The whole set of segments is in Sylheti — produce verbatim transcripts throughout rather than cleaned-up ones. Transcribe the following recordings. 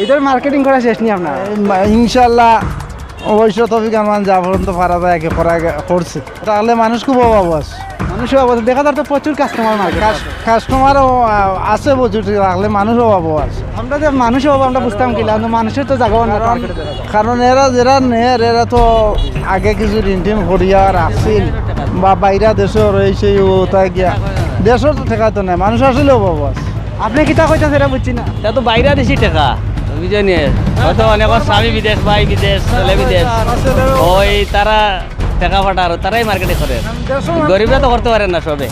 ঈদর মার্কেটিং করা শেষ নি আপনার? এই মা-, ইনশাআল্লাহ অবশ্য তৌফিক রহমান যা পর্যন্ত পারা যায় একে করা গে-, করছে। তাহলে মানুষ খুব অভাব আছে। মানুষ অভাব আছে, দেখা যার তো প্রচুর কাস্টমার মার্কেট। কাস-, কাস্টমারও, আ, আছে প্রচুর, তাহলে মানুষ অভাবও আছে। আমরা যে মানুষ অভাব আমরা বুঝতাম কিলা, কিন্তু মানুষের তো জায়গাও না কারণ, মার্কেটে দেখা যায়। কারণ এরা যেরা নের, এরা তো আগে কিছু ঋণ টিন করিয়া রাখছিল বা বাইরা দেশে রয়েছে, ও তাই গিয়া দেশর তো ঠেকাতো না, মানুষ আসলে অভাব আছে। আপনি কিতা কইতাছেন এটা বুঝছি না। তা তো বাইরা দেশি টেকা, বুঝছো নি? হয়তো অনেক স্বামী বিদেশ, ভাই বিদেশ, ছেলে বিদেশ, ওই তারা টেকা পাঠার, তারাই মার্কেটিং করে। গরিবরা তো করতে পারেন না সবে।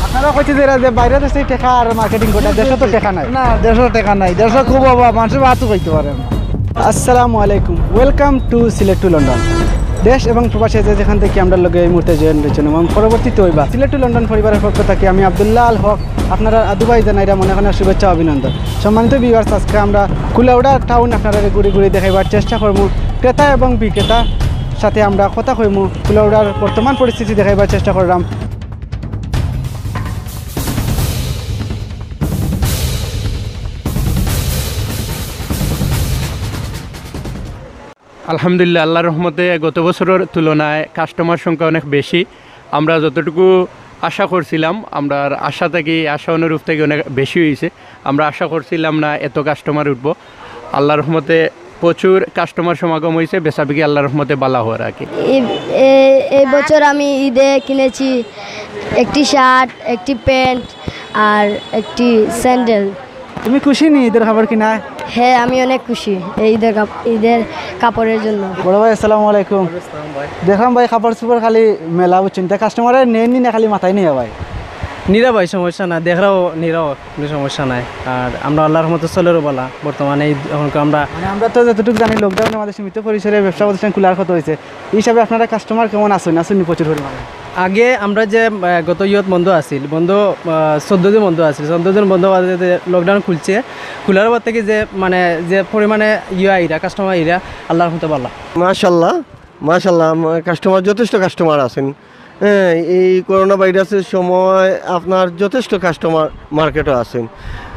আপনারা কইছে যে এরা যে বাইরে দেশে টেকা আর মার্কেটিং করে, দেশে তো টেকা নাই। না, দেশে টেকা নাই, দেশে খুব অভাব, মানুষের ভাতও খাইতে পারে না। আসসালামু আলাইকুম, welcome to Sylhet to London. দেশ এবং প্রবাসে যে যেখান থেকে আমরা লগে এই মুহূর্তে জয়েন হয়েছেন এবং পরবর্তীতে হইবা সিলেট to লন্ডন পরিবারের পক্ষ থেকে আমি আব্দুল্লাহ আল হক আপনারা আদু ভাই জানাইরা মনে মনে শুভেচ্ছা অভিনন্দন। সম্মানিত ভিউয়ার্স, আজকে আমরা কুলাউড়া টাউন আপনারা ঘুরে ঘুরে দেখাইবার চেষ্টা করমু। ক্রেতা এবং বিক্রেতা সাথে আমরা কথা কইমু, কুলাউড়ার বর্তমান পরিস্থিতি দেখাইবার চেষ্টা করলাম। আলহামদুলিল্লাহ, আল্লাহর রহমতে গত বছরের তুলনায় কাস্টমার সংখ্যা অনেক বেশি। আমরা যতটুকু আশা করছিলাম, আমরার আশা থাকি, আশা অনুরূপ থাকি অনেক বেশি হয়েছে। আমরা আশা করছিলাম না এত কাস্টমার উঠবো। আল্লাহর রহমতে প্রচুর কাস্টমার সমাগম হয়েছে, বেচাবিকি আল্লাহর রহমতে বালা হওয়ার আর কি। এই, এ-, এই বছর আমি ঈদে কিনেছি একটি শার্ট, একটি প্যান্ট আর একটি স্যান্ডেল। তুমি খুশি নি ঈদের কাপড় কিনায়? হ্যাঁ, আমি অনেক খুশি এই ঈদের কাপ-, ঈদের কাপড়ের জন্য। বড় ভাই, আসসালামু আলাইকুম। দেখলাম ভাই, কাপড় চোপড় খালি মেলা, বুঝছেন, তা কাস্টমারে নেই নি না খালি মাথায় নিয়ে ভাই? নিরা ভাই, সমস্যা না, দেখরাও নিরাও, কোনো সমস্যা নাই। আর আমরা আল্লাহর রহমতে চলেরও বালা। বর্তমানে এই এখন আমরা মানে আমরা তো যতটুকু জানি লকডাউনের মাঝে সীমিত পরিসরে ব্যবসা প্রতিষ্ঠান খোলার কথা হয়েছে, এই হিসাবে আপনারা কাস্টমার কেমন আছেন? আছেন নি প্রচুর পরিমাণে? আগে আমরা যে, আহ, গত ইয়ত বন্ধ আছিল, বন্ধ, আহ, চোদ্দ দিন বন্ধ আছিল, চোদ্দ দিন বন্ধ বাদে যে লকডাউন খুলছে, খোলার পর থেকে যে, মানে, যে পরিমাণে ইয়ে আইরা, কাস্টমার আইরা, আল্লাহর রহমতে বালা। মাশাল্লাহ, মাশাল্লাহ, আমার কাস্টমার, যথেষ্ট কাস্টমার আছেন। হ্যাঁ, এই করোনা ভাইরাসের সময় আপনার যথেষ্ট কাস্টমার মার্কেটে আছেন।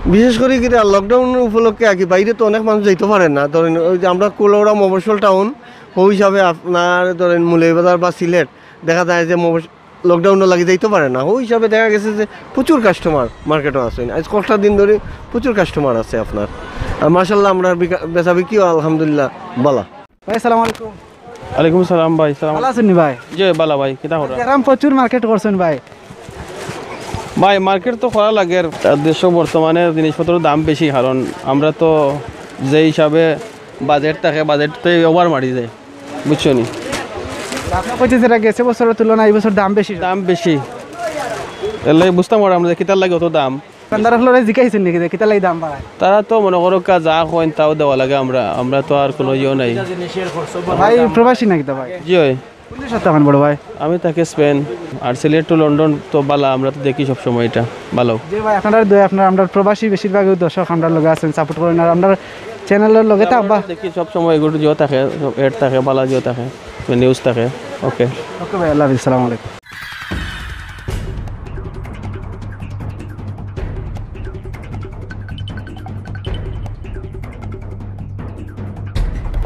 বিশেষ করে কি, লকডাউন উপলক্ষে আর কি, বাইরে তো অনেক মানুষ যাইতে পারে না। ধরেন, ওই যে আমরা কুলাউড়া মফস্বল টাউন, ওই হিসাবে আপনার ধরেন মৌলভীবাজার বা সিলেট দেখা যায় যে মফস-, লকডাউনও লাগি যাইতে পারে না, ওই হিসাবে দেখা গেছে যে প্রচুর কাস্টমার মার্কেটে আছেন। আজ কয়েকটা দিন ধরে প্রচুর কাস্টমার আছে আপনার। আর মাশাল্লাহ, আমরা বিকা-, বেচাবিকিও আলহামদুলিল্লাহ বালা। ভাই, আসসালামু আলাইকুম। ওয়ালাইকুম সালাম ভাই, সালাম। ভালা আছেন নি ভাই? জি, বালা ভাই, কিতা খবর? দেখলাম প্রচুর মার্কেট করছেন ভাই। ভাই, মার্কেট তো করা লাগে, আর দেশো বর্তমানে জিনিসপত্রর দাম বেশি, কারণ আমরা তো যে হিসাবে বাজেট থাকে, বাজেট তো ওভার মারি যায়, বুঝছো নি? আপনি কইছেন যেটা গেছে বছরের তুলনায় এই বছর দাম বেশি। দাম বেশি, এর লাগি বুঝতাম পারলাম না যে কিতার লাগি অত দাম। দোকানদার অকলরে জিকাইছেন নাকি যে কিতার লাগি দাম বাড়ায়? তারা তো মনে করো কা যা কইন তাও দেওয়া লাগে, আমরা, আমরা তো আর কোনো ইয়েও নাই। ভাই প্রবাসী নাকি তো ভাই? জি হয়। কোন দেশে থাকেন বড় ভাই? আমি থাকি স্পেন। আর সিলেট to লন্ডন তো বালা, আমরা তো দেখি সব সময় এটা ভালো। জি ভাই, আপনারা দোয়া, আপনারা আমরা প্রবাসী বেশিরভাগই দর্শক আমরা লগে আছেন, সাপোর্ট করেন, আর আমরা চ্যানেলের লগে আমরা থাকবা। দেখি সব সময় এগুলো জিও থাকে, সব এড থাকে, বালা জিও থাকে, নিউজ থাকে। ওকে। ওকে ভাই, আল্লাহ হাফিজ, সালাম আলাইকুম।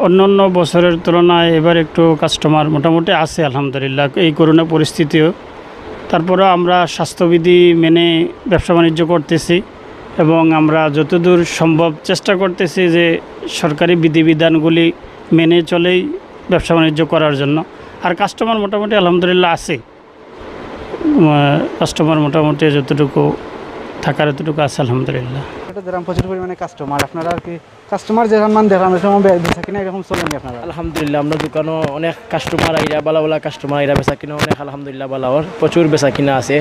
অন্যান্য বছরের তুলনায় এবার একটু কাস্টমার মোটামুটি আছে আলহামদুলিল্লাহ, এই করোনা পরিস্থিতিও। তারপরেও আমরা স্বাস্থ্যবিধি মেনে ব্যবসা বাণিজ্য করতেছি এবং আমরা যতদূর সম্ভব চেষ্টা করতেছি যে সরকারি বিধিবিধানগুলি মেনে চলেই ব্যবসা বাণিজ্য করার জন্য। আর কাস্টমার মোটামুটি আলহামদুলিল্লাহ আছে। উম, কাস্টমার মোটামুটি যতটুকু থাকার, ততটুকু আছে আলহামদুলিল্লাহ। এটা দেখলাম প্রচুর পরিমাণে কাস্টমার, আপনারা আর কি কাস্টমার যে সম্মান দেখলাম, এরকম বে-, বেচা কিনা এরকম চলেনি আপনারা? আলহামদুলিল্লাহ, আমরা দোকানও অনেক কাস্টমার আইরা, বালা বালা কাস্টমার আইরা, বেচা কিনা অনেক আলহামদুলিল্লাহ বালা অর, প্রচুর বেচা কিনা আছে।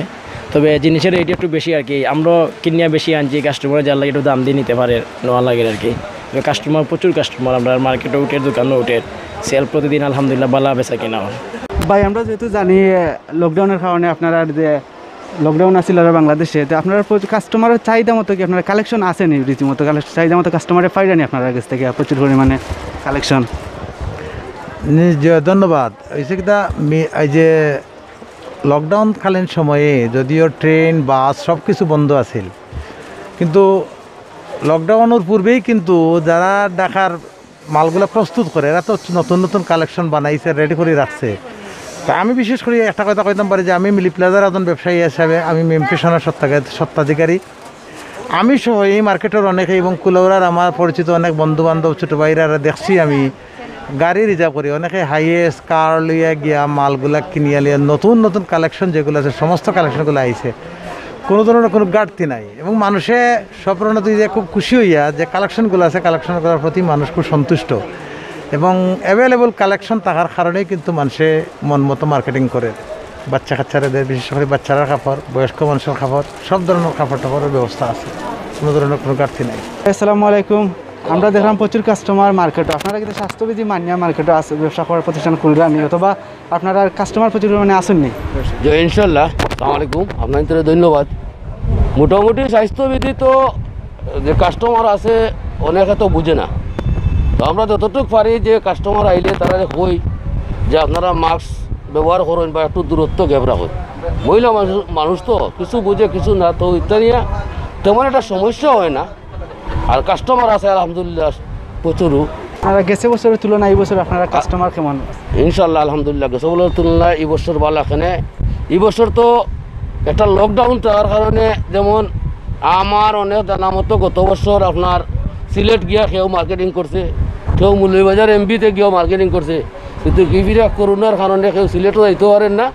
তবে জিনিসের রেট একটু বেশি আর কি, আমরা কিনিয়া বেশি আনছি, কাস্টমার যার লাগে একটু দাম দিয়ে নিতে পারে, নেওয়া লাগে আর কি। তবে কাস্টমার, প্রচুর কাস্টমার, আমরা মার্কেটও উঠে, দোকানও উঠে, সেল প্রতিদিন আলহামদুলিল্লাহ বালা বেচা কিনা অর। ভাই, আমরা যেহেতু জানি, এ, লকডাউনের কারণে আপনারা যে লকডাউন আছিল আর বাংলাদেশে, তো আপনারা প্রচুর কাস্টমারের চাহিদা মতো কি আপনারা কালেকশন আছে নি? রীতিমতো কালেকশন, চাহিদা মতো কাস্টমারে পাইরা নি আপনার কাছ থেকে প্রচুর পরিমাণে কালেকশন? নি, জি, ধন্যবাদ। হয়েছে কিতা, মি-, এই যে লকডাউনকালীন সময়ে যদিও ট্রেন, বাস সব কিছু বন্ধ আছিল, কিন্তু লকডাউনর পূর্বেই কিন্তু যারা ঢাকার মালগুলা প্রস্তুত করে, এরা তো নতুন নতুন কালেকশন বানাইছে, রেডি করি রাখছে। তা আমি বিশেষ করি একটা কথা কইতাম পারি যে আমি মিলি প্লাজার একজন ব্যবসায়ী হিসাবে আমি মেম ফ্যাশনের স্বত্বাধিকারী। আমি সহ এই মার্কেটর অনেকে এবং কুলাউড়ার আমার পরিচিত অনেক বন্ধু বান্ধব, ছোট ভাইরা দেখছি আমি গাড়ি রিজার্ভ করি, অনেকে হাইয়েস্ট কার লইয়া গিয়া মালগুলা কিনিয়া লইয়া নতুন নতুন কালেকশন যেগুলো আছে, সমস্ত কালেকশনগুলো আইছে, কোনো ধরনের কোনো ঘাটতি নাই। এবং মানুষে সব তুই যে খুব খুশি হইয়া যে কালেকশনগুলো আছে, কালেকশনগুলোর প্রতি মানুষ খুব সন্তুষ্ট এবং অ্যাভেলেবল কালেকশন থাকার কারণেই কিন্তু মানুষে মন মতো মার্কেটিং করে। বাচ্চা কাচ্চারা দেয়, বিশেষ করে বাচ্চারার কাপড়, বয়স্ক মানুষের কাপড়, সব ধরনের কাপড় টাপড়ের ব্যবস্থা আছে, কোনো ধরনের কোনো ঘাটতি নাই। আসসালামু আলাইকুম। আমরা দেখলাম প্রচুর কাস্টমার মার্কেটও। আপনারা কিন্তু স্বাস্থ্যবিধি মানিয়া মার্কেটও আছে, ব্যবসা করার প্রতিষ্ঠান খুললেন নি, অথবা আপনারা কাস্টমার প্রচুর পরিমাণে আসেননি? যে ইনশাল্লাহ। আসসালামু আলাইকুম, আপনাদের ধন্যবাদ। মোটামুটি স্বাস্থ্যবিধি তো যে কাস্টমার আছে, অনেকে তো বুঝে না। তো আমরা যতটুকু পারি যে কাস্টমার আইলে তারা কই যে আপনারা মাস্ক ব্যবহার করুন বা একটু দূরত্ব গ্যাপ রাখুন। মহিলা মানুষ মানুষ তো কিছু বুঝে কিছু না, তো ইত্যাদি তেমন একটা সমস্যা হয় না। আর কাস্টমার আছে আলহামদুলিল্লাহ প্রচুরও। আপনারা গেছে বছরের তুলনায় এই বছর আপনারা কাস্টমার কেমন? ইনশাল্লাহ আলহামদুলিল্লাহ, গেছে বছরের তুলনায় এই বছর ভালো। এখানে এই বছর তো একটা লকডাউন থাকার কারণে যেমন আমার অনেক জানা মতো গত বছর আপনার সিলেট গিয়া কেউ মার্কেটিং করছে, কেউ মৌলভীবাজার এমবিতে গিয়েও মার্কেটিং করছে, কিন্তু ইফিরা করোনার কারণে কেউ সিলেটও যাইতে পারেন না,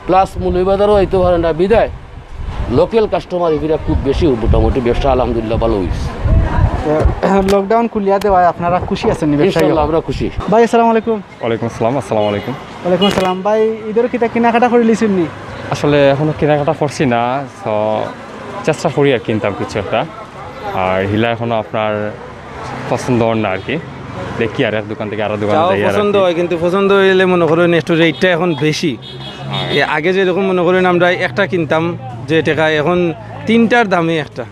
প্লাস মৌলভীবাজারও যাইতে পারেন না। বিদায় লোকাল কাস্টমার ইফিরা খুব বেশি, মোটামুটি ব্যবসা আলহামদুলিল্লাহ ভালো হয়েছে। লকডাউন খুলিয়া দেওয়ায় আপনারা খুশি আছেন নি ব্যবসায়ী? ইনশাল্লাহ আমরা খুশি। ভাই, আসসালামু আলাইকুম। ওয়ালাইকুম আসসালাম। আসসালামু আলাইকুম। ওয়ালাইকুম আসসালাম। ভাই, ঈদর কিতা কেনাকাটা করিলিছইন নি? আসলে এখনো কেনাকাটা করছি না, তো চেষ্টা করি আর কিনতাম কিছু একটা। আর হিলা এখনো আপনার পছন্দ হন না আর কি, দেখি আর এক দোকান থেকে আরো দোকানে তাও যাই আর পছন্দ কি। হয়, কিন্তু পছন্দ হইলে মনে করেন একটু রেটটা এখন বেশি। এ, আগে যেরকম মনে করেন আমরা একটা কিনতাম যে টাকায়, এখন তিনটার দামে একটা।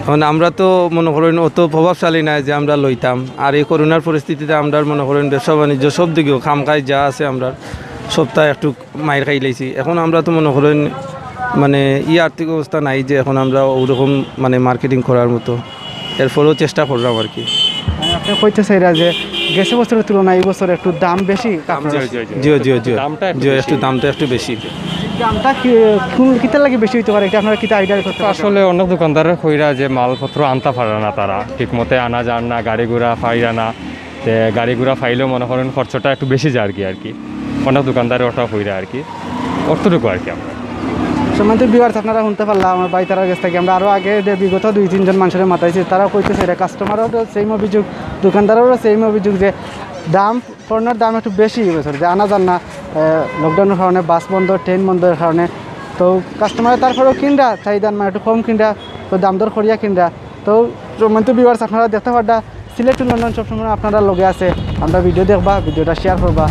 এখন আমরা তো মনে করেন অত প্রভাবশালী নাই যে আমরা লইতাম। আর এই করোনার পরিস্থিতিতে আমরা মনে করেন ব্যবসা বাণিজ্য সব দিকেও খামখাই যা আছে আমরা সপ্তাহে একটু মাইর খাইলাইছি। এখন আমরা তো মনে করেন মানে ই আর্থিক অবস্থা নাই যে এখন আমরা ওরকম মানে মার্কেটিং করার মতো। এরপরেও চেষ্টা করলাম আর কি। মানে আপনি কইতে চাইরা যে গেছে বছরের তুলনায় এই বছর একটু দাম বেশি কাপড়ের। জি, জি, জি। জি, জি, জি। দামটা একটু জি, বেশি। একটু দামটা একটু বেশি। দামটা কি, কোন, কিতার লাগি বেশি হইতে পারে, এটা আপনারা কিতা আইডিয়া করতে পারবেন? আসলে অনেক দোকানদারে কইরা যে মালপত্র আনতা পারে না তারা, ঠিক মতে আনা যার না, গাড়ি ঘোড়া পাইরা না। তে গাড়ি ঘোড়া পাইলেও মনে করেন খরচটা একটু বেশি যায় আর কি, আর কি। অনেক দোকানদারে ওটা কইরা আর কি, অতটুকু আর কি আমরা। সম্মানিত ভিউয়ার্স, আপনারা শুনতে পারলা আমার ভাই তারার কাছ থেকে। আমরা আরো আগে যে বিগত দুই তিনজন মানুষের মাতাইছি, তারাও কইতেছে এটা, কাস্টমারও তো সেম অভিযোগ, দোকানদারেরও সেম অভিযোগ যে দাম, পণ্যের দাম একটু বেশি হয়ে গেছে, যে আনা যার না, লকডাউনের কারণে, বাস বন্ধ, ট্রেন বন্ধের কারণে। তো কাস্টমারে তারপরেও কিনরা চাহিদার মানে একটু কম কিনরা, তো দাম দর করিয়া কিনরা। তো সম্মানিত ভিউয়ার্স, আপনারা দেখতে পাররা সিলেট টু লন্ডন সবসময় আপনারা লগে আছে। আমরা ভিডিও দেখবা, ভিডিওটা শেয়ার করবা।